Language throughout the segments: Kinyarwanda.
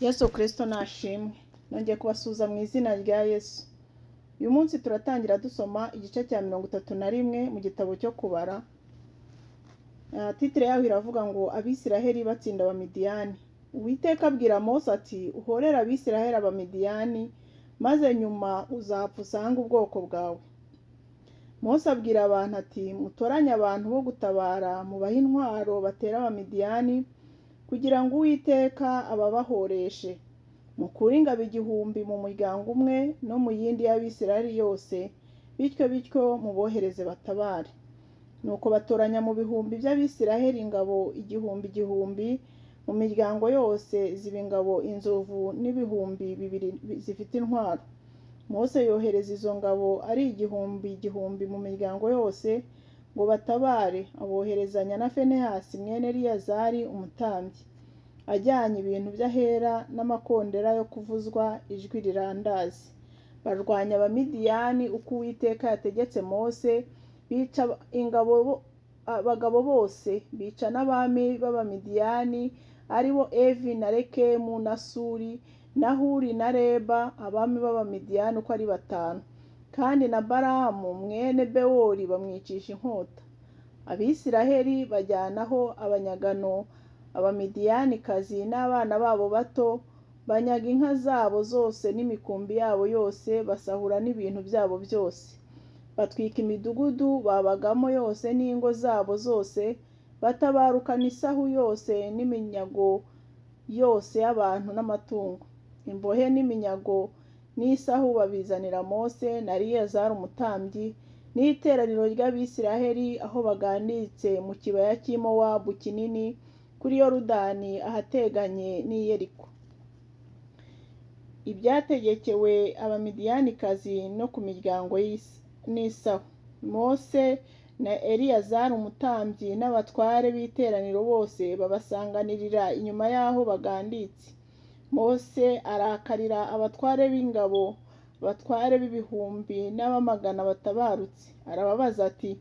Yesu Kristo nashimwe. Nongeye kubasuhuza mu izina rya Yesu. Uyu munsi turatangira dusoma igice cya 31 mu gitabo cyo Kubara. Titire yaho iravuga ngo Abisiraheli batsinda Abamidiyani. Uwiteka abwira Mose ati uhorere Abisiraheli Abamidiyani, maze nyuma uzapfa usange ubwoko bwawe. Mose abwira abantu ati mutoranye abantu bo gutabara, mubahe intwaro batera Abamidiyani, kugira ngo Uwiteka ababahoreshe. Mukure ingabo 1000 mu muryango umwe no mu yindi y'Abisiraheli yose, bityo bityo mubohereze batabare. Nuko batoranya mu bihumbi by'Abisiraheli ingabo 1000 1000 mu miryango yose, ziba ingabo inzovu n'2000 zifite intwaro. Mose yohereza izo ngabo ari 1000 1000 mu miryango yose ngo batabare, aboherezanya na Fenehasi mwene Eleyazari umutambyi, ajyanye ibintu by'ahera n'amakondera yo kuvuzwa ijwi rirandaze. Barwanya Abamidiyani uko Uwiteka yategetse Mose, bica ingabo abagabo bose, bica n'abami b'Abamidiyani ari bo Evi na Rekemu na Suri na Huri na Reba, abami b'Abamidiyani uko ari batanu. Kandi na Balamu mwene Bewori bamwicisha inkota. Abisiraheli bajyanaho abanyagano Abamidiyanikazi n'abana babo bato, banyaga inka zabo zose n'imikumbi yabo yose, basahura n'ibintu byabo byose. Batwika imidugudu babagamo yose n'ingo zabo zose, batabarukana isahu yose n'iminyago yose y'abantu n'amatungo. Imbohe n'iminyago n'isahu babizanira Mose na Eleyazari umutambyi n'iteraniro ry'Abisiraheli aho baganditse mu kibaya cy'i Mowabu kinini kuri Yorudani ahateganye n'i Yeriko. Ibyategekewe Abamidiyanikazi no ku miryango n'isahu. Mose na Eleyazari umutambyi n'abatware b'iteraniro bose babasanganirira inyuma y'aho baganditse. Mose arakarira abatware b'ingabo, abatware b'ibihumbi n'abamagana batabarutse. Arababaza ati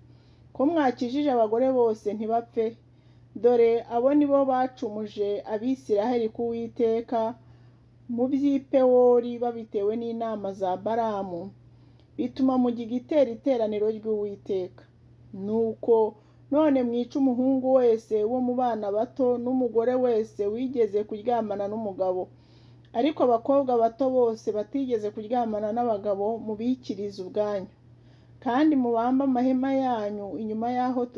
ko mwakijije abagore bose ntibapfe? Dore abo ni bo bacumuje Abisiraheli ku Uwiteka mu by'i Pewori babitewe n'inama za Balamu, bituma mugiga itera iteraniro ry'Uwiteka. Nuko none mwice umuhungu wese wo mu bana bato n'umugore wese wigeze kuryamana n'umugabo, ariko abakobwa bato bose batigeze kuryamana n'abagabo mubikirize ubwanyu. Kandi mubambe amahema yanyu inyuma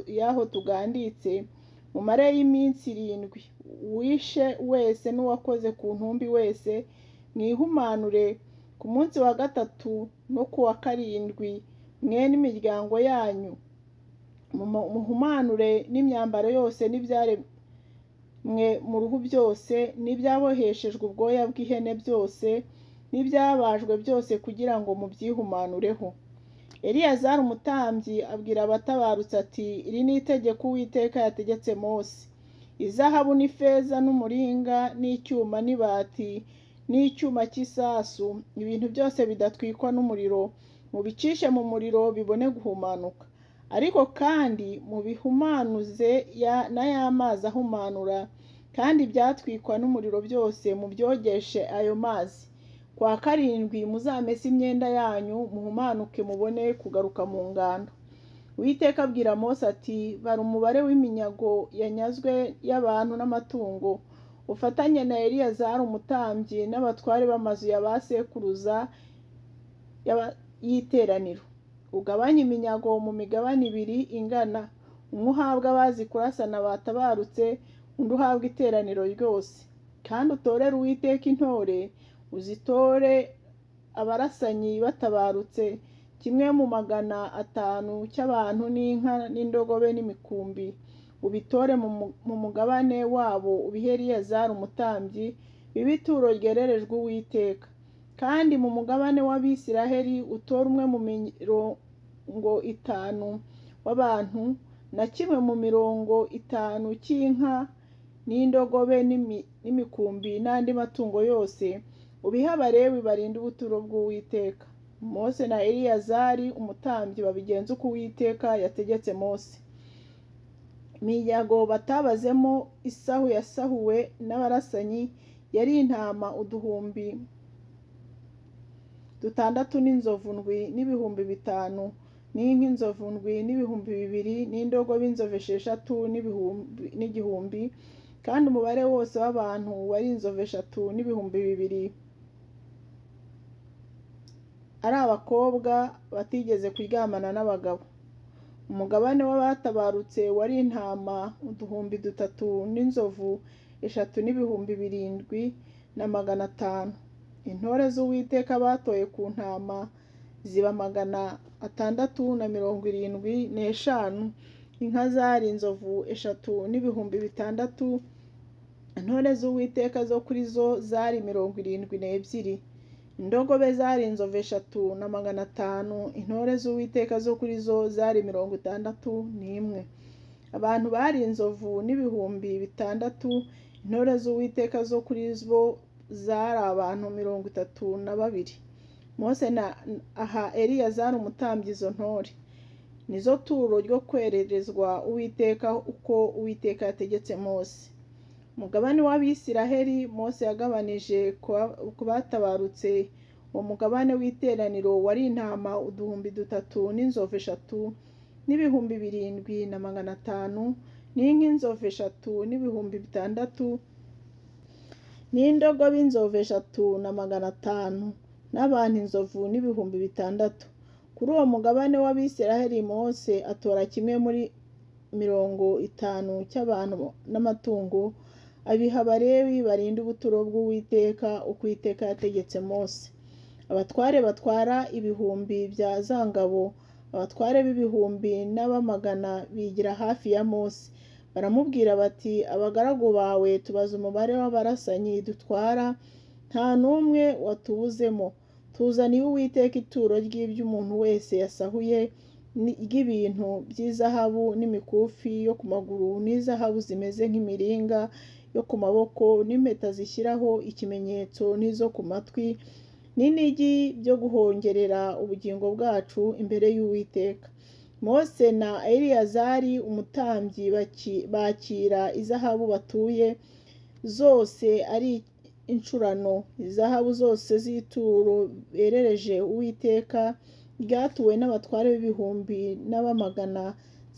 y'aho tuganditse, mumareyo iminsi 7. Uwishe wese n'uwakoze ku ntumbi wese mwihumanure. Ku munsi wa 3 no ku wa 7 mwe n'imiryango yanyu muhumanure n'imyambaro yose n'ibyaremwe mu ruhu byose n'ibyaboheshejwe ubwoya bw'ihene byose n'ibyabajwe byose, kugira ngo mubyihumanureho. Eleyazari umutambyi abwira abatabarutse ati iri ni itegeko Uwiteka yategetse Mose. Izahabu n'ifeza n'umuringa n'icyuma n'ibati n'icyuma cy'isasu, ibintu byose bidatwikwa n'umuriro, mubicishe mu muriro bibone guhumanuka. Ariko kandi mubihumanuze n'ay'amazi ahumanura, kandi ibyatwikwa n'umuriro byose mubyogeshe ayo mazi. Kwa 7 muzamese imyenda yanyu, muhumanuke mubone kugaruka mu ngando. Uwiteka abwira Mose ati bara umubare w'iminyago yanyazwe y'abantu n'amatungo, ufatanye na Eleyazari umutambyi n'abatware b'amazu ya ba sekuruza y'iteraniro. Ugabanye iminyago mu migabane 2 ingana, umwe uhabwa abazi kurasana batabarutse, undi uhabwa iteraniro ryose. Kandi utorere Uwiteka intore, uzitore abarasanyi batabarutse, kimwe mu 500 cy'abantu n'inka n'indogobe n'imikumbi, ubitore mu mugabane wabo, ubihe Eleyazari umutambyi, bibe ituro ryererejwe Uwiteka. Kandi mu mugabane w'Abisiraheli utore umwe mu 50 w'abantu na kimwe mu 50 cy'inka n'indogobe n'imikumbi n'andi matungo yose, ubihe Abalewi barinde ubuturo bw'Uwiteka. Mose na Eleyazari umutambyi babigenza uko Uwiteka yategetse Mose. Iminyago batabazemo isahu yasahuwe n'abarasanyi Yari intama 6,000 n'inzovu 7 n'ibihumbi 5, n'inka inzovu 7 n'ibihumbi 2, n'indogobe inzovu 6 n'igihumbi. Kandi umubare wose w'abantu wari inzovu 3 n'ibihumbi 2, ari abakobwa batigeze kuryamana n'abagabo. Umugabane w'abatabarutse wari intama 3,000 n'inzovu 3 n'ibihumbi 7,500. Intore z'Uwiteka batoye ku ntama ziba 675. Inka zari inzovu 3 n'ibihumbi 6. Intore z'Uwiteka zo kuri zo zari 72. Indogobe zari inzovu 3 na 500. Intore z'Uwiteka zo kuri zo zari 61. Abantu bari inzovu n'ibihumbi 6. Intore z'Uwiteka zo kuri bo zari abantu 32. Mose na aha Eleyazari umutambyi izo ntore nizo turo ryo kwererezwa Uwiteka, uko Uwiteka yategetse Mose. Umugabane w'Abisiraheli Mose yagabanije ku batabarutse, uwo mugabane w'iteraniro wari intama 3,000 n'inzovu 3 n'ibihumbi 7,500, n'inka inzovu 3 n'ibihumbi 6, n'indogobe inzovu 3 na 500, n'abantu inzovu n'ibihumbi 6. Kuri uwo mugabane w'Abisiraheli Mose atora kimwe muri 50 cy'abantu n'amatungo, abiha Abalewi barinda ubuturo bw'Uwiteka, uko Uwiteka yategetse Mose. Abatware batwara ibihumbi bya za ngabo, abatware b'ibihumbi n'ab'amagana bigira hafi ya Mose, baramubwira bati: abagaragu bawe tubaze umubare w'abarasanyi dutwara, nta n'umwe watubuzemo. Tuzaniye Uwiteka ituro ry'ibyo umuntu wese yasahuye, ry'ibintu by'izahabu n'imikufi yo ku maguru, n'izahabu zimeze nk'imiringa yo ku maboko, n'impeta zishyiraho ikimenyetso, n'izo ku matwi, n'inigi byo guhongerera ubugingo bwacu imbere y'Uwiteka. Mose na Eleyazari umutambyi bakira izahabu batuye zose ari incurano, izahabu zose z'ituro berereje Uwiteka ryatuwe n'abatware b'ibihumbi n'ab'amagana,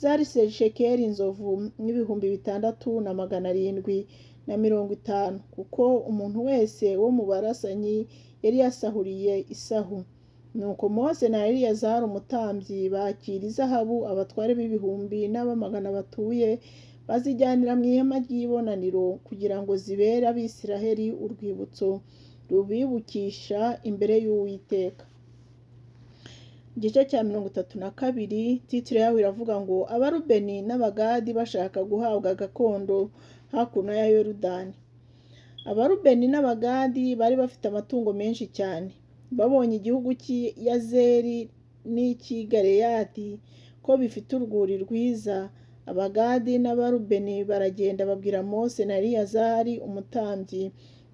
zari shekeli inzovu n'ibihumbi 6,750, kuko umuntu wese wo mu barasanyi yari yasahuriye isahu. Nuko Mose na Eleyazari umutambyi bakira izahabu abatware b'ibihumbi n'ab'amagana batuye, bazijyanira mu ihema ry'ibonaniro, kugira ngo zibere Abisiraheli urwibutso rubibukisha imbere y'Uwiteka. Igice cya 32, titire yaho iravuga ngo Abarubeni n'Abagadi bashaka guhabwa gakondo hakuno ya Yorodani. Abarubeni n'Abagadi bari bafite amatungo menshi cyane. Babonye igihugu cy'i Yazeri n'icy'i Galeyadi ko bifite urwuri rwiza, Abagadi n'Abarubeni baragenda babwira Mose na Eleyazari umutambyi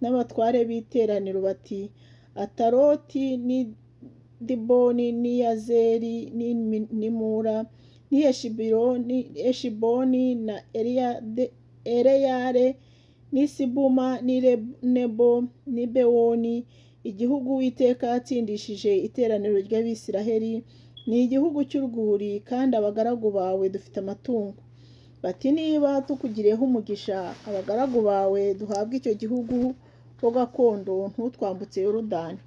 n'abatware b'iteraniro bati: Ataroti n'i Diboni n'i Yazeri n'i Mura n'i Eshiboni na Eleyale n'i Sibuma n'i Nebo n'i Bewoni, igihugu Uwiteka yatsindishije iteraniro ry'Abisiraheli, ni igihugu cy'urwuri, kandi abagaragu bawe dufite amatungo. Bati: niba tukugiriyeho umugisha, abagaragu bawe duhabwe icyo gihugu ho gakondo, ntutwambutse Yorodani.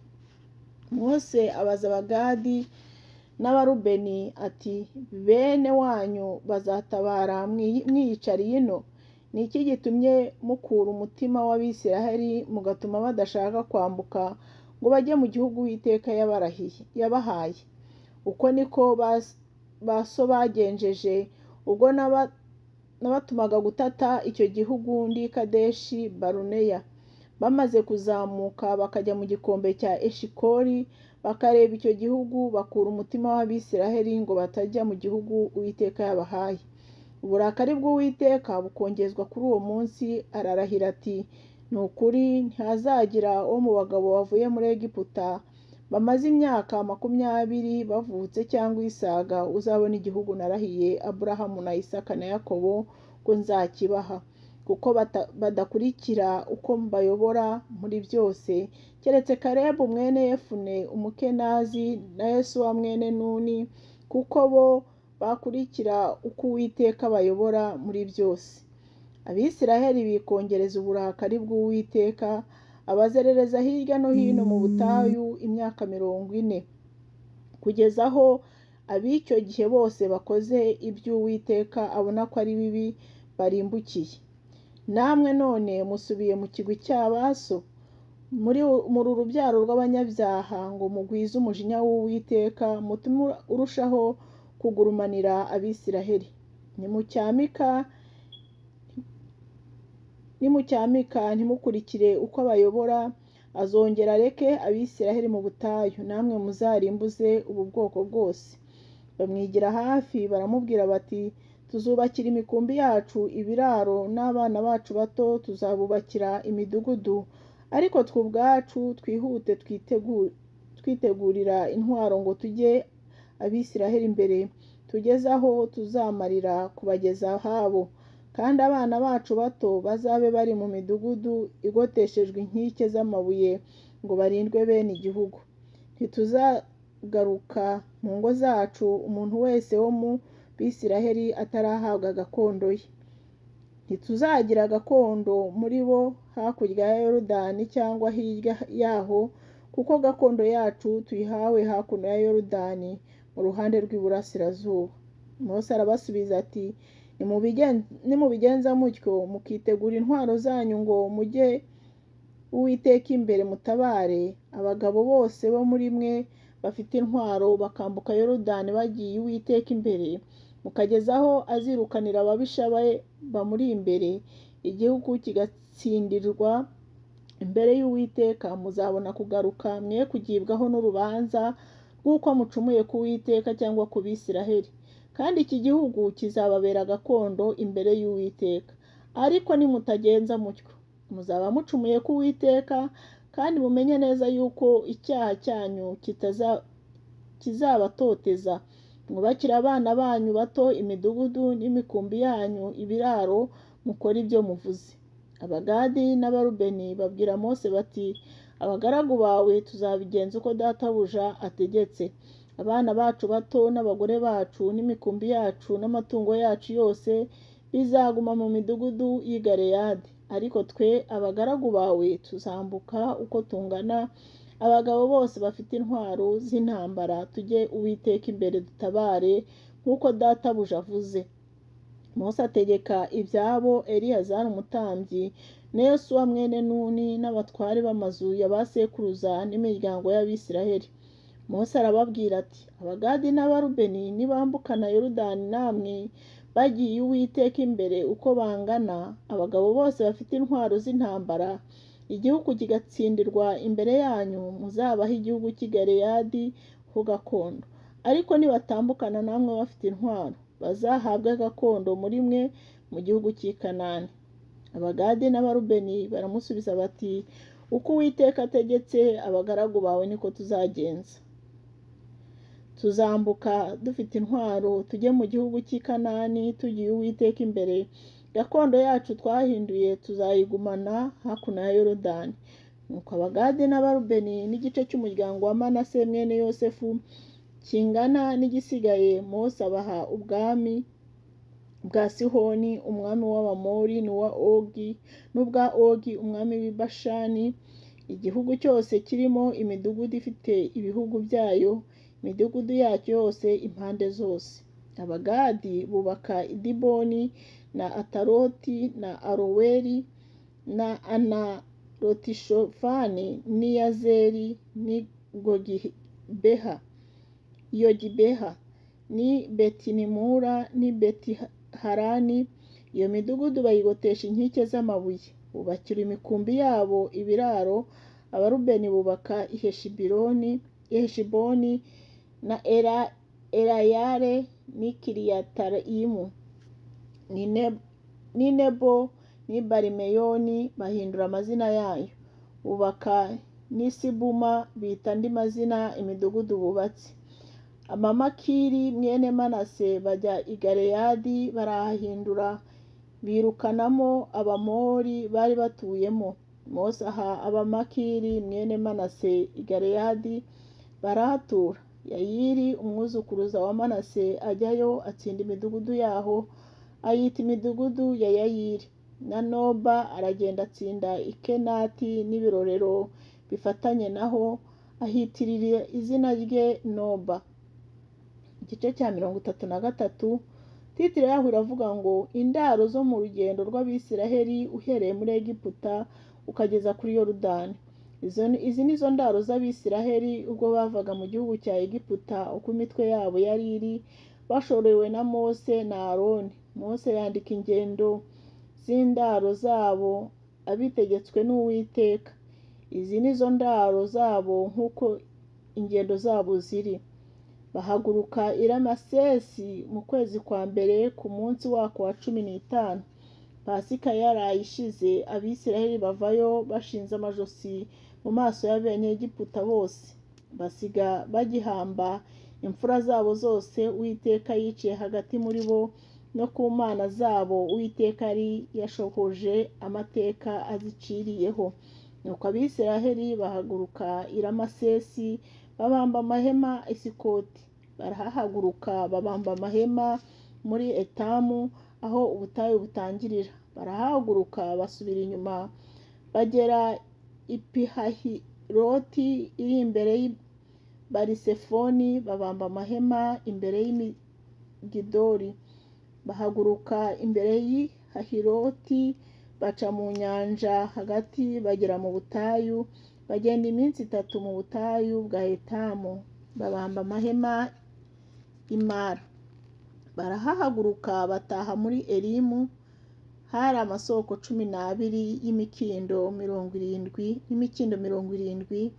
Mose abaza Abagadi n'Abarubeni ati: bene wanyu bazatabara mwiyicariye ino? Ni iki gitumye mukura umutima w'Abisiraheli mugatuma badashaka kwambuka ngo bajye mu gihugu Uwiteka yabahaye? Uko niko ba so bagenjeje ubwo nabatumaga gutata icyo gihugu ndi Kadeshi Baruneya. Bamaze kuzamuka bakajya mu gikombe cya Eshikoli, bakareba icyo gihugu, bakura umutima w'Abisiraheli ngo batajya mu gihugu Uwiteka yabahaye. Uburakari bw'Uwiteka bukongezwa kuri uwo munsi, ararahira ati: ni ukuri ntihazagira uwo mu bagabo bavuye muri Egiputa bamaze imyaka 20 bavutse cyangwa isaga uzabona igihugu narahiye Aburahamu na Isaka na Yakobo ko nzakibaha. kuko badakurikira uko mbayobora muri byose, keretse Kalebu mwene Yefune Umukenazi na Yosuwa mwene Nuni, kuko bo bakurikira uko Uwiteka abayobora muri byose. Abisiraheli bikongereza uburakari bw'Uwiteka, abazerereza hirya no hino mu butayu imyaka 40, kugeza aho ab'icyo gihe bose bakoze iby'Uwiteka abona ko ari bibi barimbukiye. Namwe none musubiye mu kigwi cya ba so, muri uru rubyaro rw'abanyabyaha, ngo mugwize umujinya w'Uwiteka, mutume urushaho kugurumanira Abisiraheli. Nimucyamika ntimukurikire uko abayobora, azongera areke Abisiraheli mu butayu, namwe muzarimbuze ubu bwoko bwose. Bamwigira hafi baramubwira bati, tuzubakira imikumbi yacu ibiraro, n'abana bacu bato tuzabubakira imidugudu, ariko twe ubwacu twihute twitegurira intwaro ngo tujye Abisiraheli imbere, tugeze aho tuzamarira kubageza ahabo. Kandi abana bacu bato bazabe bari mu midugudu igoteshejwe inkike z'amabuye ngo barindwe bene igihugu. Ntituzagaruka mu ngo zacu umuntu wese wo mu Bisiraheli atarahabwa gakondo ye. Ntituzagira gakondo muri bo hakurya ya Yorodani cyangwa hirya yaho, kuko gakondo yacu tuyihawe hakuno ya Yorodani mu ruhande rw'iburasirazuba. Mose arabasubiza ati, nimubigenza mutyo mukitegura intwaro zanyu ngo mujye Uwiteka imbere mutabare, abagabo bose bo muri mwe bafite intwaro bakambuka Yorodani bagiye Uwiteka imbere, mukageza aho azirukanira ababisha be bamuri imbere, igihugu kigatsindirwa imbere y'Uwiteka, muzabona kugaruka mwe kugibwaho n'urubanza rw'uko mucumuye ku Uwiteka cyangwa ku Bisiraheli. Kandi iki gihugu kizababera gakondo imbere y'Uwiteka. Ariko nimutagenza mutyo, muzaba mucumuye ku Uwiteka, kandi mumenye neza yuko icyaha cyanyu kizabatoteza. Mwubakire abana banyu bato imidugudu n'imikumbi yanyu ibiraro, mukore ibyo muvuze. Abagadi n'Abarubeni babwira Mose bati, abagaragu bawe tuzabigenza uko databuja ategetse. Abana bacu bato n'abagore bacu n'imikumbi yacu n'amatungo yacu yose bizaguma mu midugudu y'i Galeyadi. Ariko twe abagaragu bawe tuzambuka uko tungana, abagabo bose bafite intwaro z'intambara, tujye Uwiteka imbere dutabare nk'uko databuja avuze. Mose ategeka ibyabo Eleyazari umutambyi na Yosuwa mwene Nuni n'abatware b'amazu ya ba sekuruza n'imiryango y'Abisiraheli. Mose arababwira ati, Abagadi n'Abarubeni nibambukana Yorodani namwe bagiye Uwiteka imbere uko bangana, abagabo bose bafite intwaro z'intambara, igihugu kigatsindirwa imbere yanyu, muzabahe igihugu cy'i Galeyadi ho gakondo. Ariko nibatambukana namwe bafite intwaro, bazahabwe gakondo muri mwe mu gihugu cy'i Kanani. Abagadi n'Abarubeni baramusubiza bati, uko Uwiteka ategetse abagaragu bawe niko tuzagenza. Tuzambuka dufite intwaro tujye mu gihugu cy'i Kanani tugiye Uwiteka imbere, gakondo yacu twahinduye tuzayigumana hakuno ya Yorodani. Nuko Abagadi n'Abarubeni n'igice cy'umuryango wa Manase mwene Yosefu kingana n'igisigaye, Mose abaha ubwami bwa Sihoni umwami w'Abamori n'ubwa Ogi umwami w'i Bashani, igihugu cyose kirimo imidugudu ifite ibihugu byayo, imidugudu yacyo yose impande zose. Abagadi bubaka i Diboni na Ataroti na Aroweri na Anarotishofani n'i Yazeri n'i Yogibeha n'i Betinimura n'i Betiharani. Iyo midugudu bayigotesha inkike z'amabuye, bubakira imikumbi yabo ibiraro. Abarubeni bubaka i Heshiboni na Eleyale n'i Kiriyatayimu n'i Nebo n'i Barimeyoni, bahindura amazina yayo. Bubaka n'i Sibuma, bita andi mazina imidugudu bubatse. Abamakiri mwene Manase bajya i Galeyadi barahahindura Birukanamo Abamori bari batuyemo. Mose aha Abamakiri mwene Manase i Galeyadi, barahatura. Yayiri umwuzukuruza wa Manase ajyayo atsinda imidugudu yaho, ayita imidugudu ya Yayiri. Na Noba aragenda atsinda i Kenati n'ibirorero bifatanye naho, ahitirira izina rye Noba. Igice cya 33, titire yaho iravuga ngo indaro zo mu rugendo rw'Abisiraheli uhereye muri Egiputa ukageza kuri Yorudani. Izi ni zo ndaro z'Abisiraheli ubwo bavaga mu gihugu cya Egiputa, uko imitwe yabo yari iri, bashorewe na Mose na Aroni. Mose yandika ingendo z'indaro zabo abitegetswe n'Uwiteka. Izi ni zo ndaro zabo nk'uko ingendo zabo ziri. Bahaguruka i Ramasesi mu kwezi kwa mbere ku munsi wako wa 15. Pasika yaraye ishize, Abisiraheli bavayo bashinze amajosi mu maso y'Abanyegiputa bose. Basiga bagihamba imfura zabo zose Uwiteka yiciye hagati muri bo, no ku mana zabo Uwiteka yari yashohoje amateka aziciriyeho. Nuko Abisiraheli bahaguruka i Ramasesi babamba amahema i Sukoti. Barahahaguruka babamba amahema muri Etamu aho ubutayu butangirira. Barahaguruka basubira inyuma bagera i Pihahiroti iri imbere y'i Barisefoni, babamba amahema imbere y'Imigidoli. Bahaguruka imbere y'i Hahiroti baca mu nyanja hagati bagera mu butayu, bagenda iminsi 3 mu butayu bwa Etamu, babamba amahema i Mara. Barahahaguruka bataha muri Elimu, hari amasoko 12 y'imikindo 70 n'imikindo 70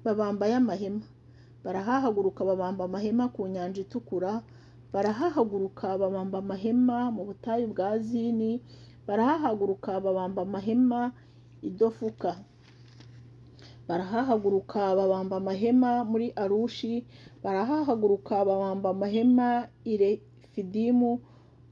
babambaye amahema. Barahahaguruka babamba amahema ku nyanja itukura. Barahahaguruka babamba amahema mu butayu bwa Zini. Barahahaguruka babamba amahema i Dofuka. Barahahaguruka babamba amahema muri Arushi. Barahahaguruka babamba amahema i Refidimu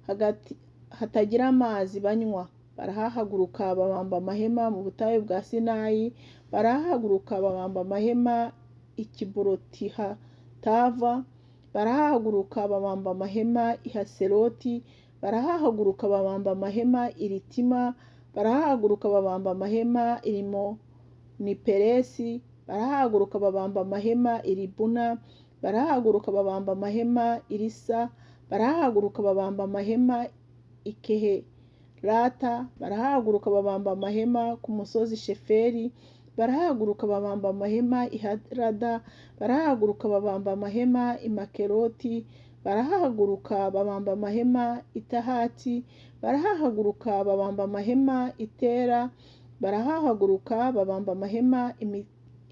hagati hatagira amazi banywa. Barahahaguruka babamba amahema mu butayu bwa Sinayi. Barahahaguruka babamba amahema i Kiburoti-Hatava. Barahahaguruka babamba amahema i Haseroti. Barahahaguruka babamba amahema i Ritima. Barahahaguruka babamba amahema i Rimoni-Peresi. Barahahaguruka babamba amahema i Libuna. Barahahaguruka babamba amahema i Risa. Barahahaguruka babamba amahema i Keherata. Barahahaguruka babamba amahema ku musozi Sheferi. Barahahaguruka babamba amahema i Harada. Barahahaguruka babamba amahema i Makeroti. Barahahaguruka babamba amahema i Tahati. Barahahaguruka babamba amahema i Tera. Barahahaguruka babamba amahema i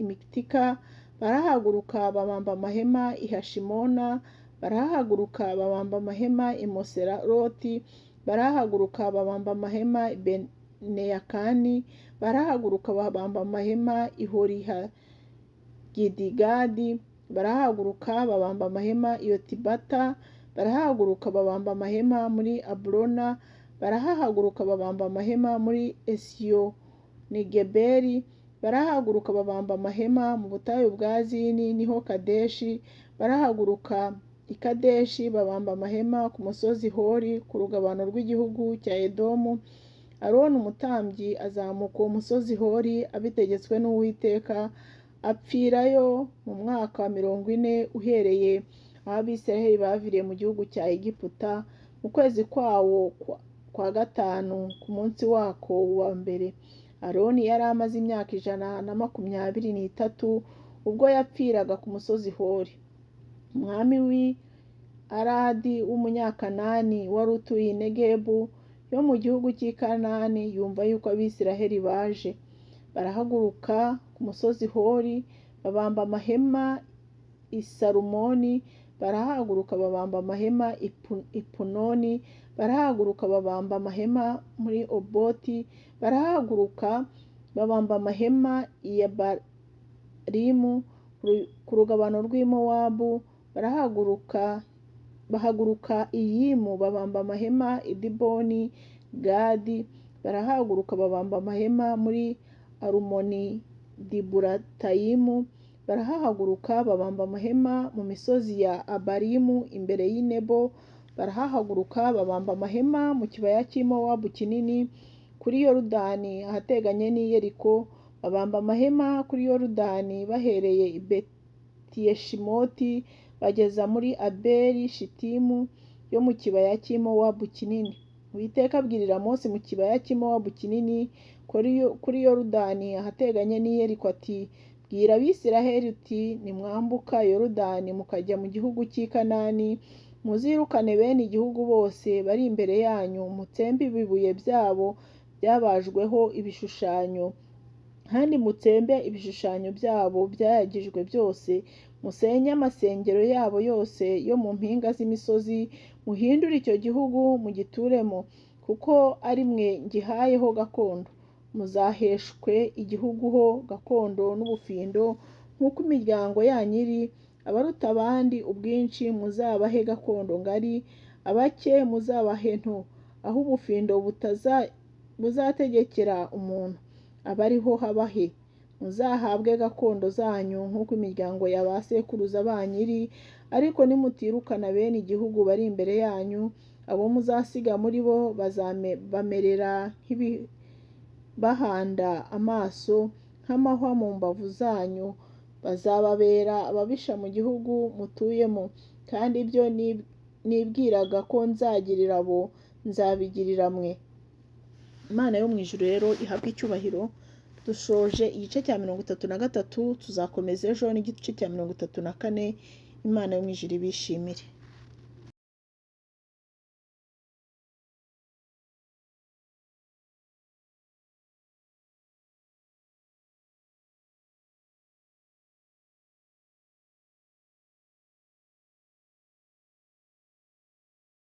Mitika. Barahahaguruka babamba amahema i Hashimona. Barahahaguruka babamba amahema i Moseroti. Barahahaguruka babamba amahema i Beneyakani. Barahahaguruka babamba amahema i Horihagidigadi. Barahahaguruka babamba amahema i Yotibata. Barahahaguruka babamba amahema muri Aburona. Barahahaguruka babamba amahema muri Esiyonigeberi. Barahahaguruka babamba amahema mu butayu bwa Zini niho Kadeshi. Barahaguruka i Kadeshi babamba amahema ku musozi Hori ku rugabano rw'igihugu cya Edomu. Aroni umutambyi azamuka uwo musozi Hori abitegetswe n'Uwiteka, apfirayo mu mwaka wa 40 uhereye aho Abisiraheli baviriye mu gihugu cya Egiputa, mu kwezi kwawo kwa 5 ku munsi wako wa mbere. Aroni yari amaze imyaka 123 ubwo yapfiraga ku musozi Hori. Umwami w'i Aradi w'Umunyakanani wari utuye i Negebu yo mu gihugu cy'i Kanani yumva yuko Abisiraheli baje. Barahaguruka ku musozi Hori babamba amahema i Salumoni. Barahaguruka babamba amahema i Punoni. Barahaguruka babamba amahema muri Oboti. Barahaguruka babamba amahema i Yabarimu ku rugabano rw'i Mowabu. Barahaguruka Bahaguruka Iyimu babamba amahema i Diboni Gadi. Barahaguruka babamba amahema muri Arumoni Diburatayimu. Barahahaguruka babamba amahema mu misozi ya Abarimu imbere y'i Nebo. Barahahaguruka babamba amahema mu kibaya cy'i Mowabu kinini kuri Yorudani ahateganye n'i Yeriko. Babamba amahema kuri Yorudani bahereye i Betiyeshimoti bageza muri Abeli Shitimu yo mu kibaya cy'i Mowabu kinini. Uwiteka abwirira Mose mu kibaya cy'i Mowabu kinini kuri Yorudani ahateganye n'i Yeriko ati: Bwira Abisiraheli uti: Nimwambuka Yorudani mukajya mu gihugu cy'i Kanani, muzirukane bene igihugu bose bari imbere yanyu, mutsembe ibibuye byabo byabajweho ibishushanyo, kandi mutsembe ibishushanyo byabo byayagijwe byose, musenye amasengero yabo yose yo mu mpinga z'imisozi, muhindure icyo gihugu mugituremo, kuko ari mwe ngihayeho gakondo. Muzaheshwe igihugu ho gakondo n'ubufindo, nk'uko imiryango yanyu iri. Abaruta abandi ubwinshi muzabahe gakondo ngari, abake muzabahe nto. Aho ubufindo buzategekera umuntu, abe ariho habahe. Muzahabwe gakondo zanyu nk'uko imiryango ya ba sekuruza banyu iri. Ariko nimutirukana bene igihugu bari imbere yanyu, abo muzasiga muri bo bamerera nk'ibibahanda amaso, nk'amahwa mu mbavu zanyu. Bazababera ababisha mu gihugu mutuyemo, kandi ibyo nibwiraga ko nzagirira abo, nzabigirira mwe. Imana yo mu ijuru rero ihabwe icyubahiro. Dushoje igice cya 33, tuzakomeza ejo n'igice cya 34. Imana yo mu ijuru ibishimire.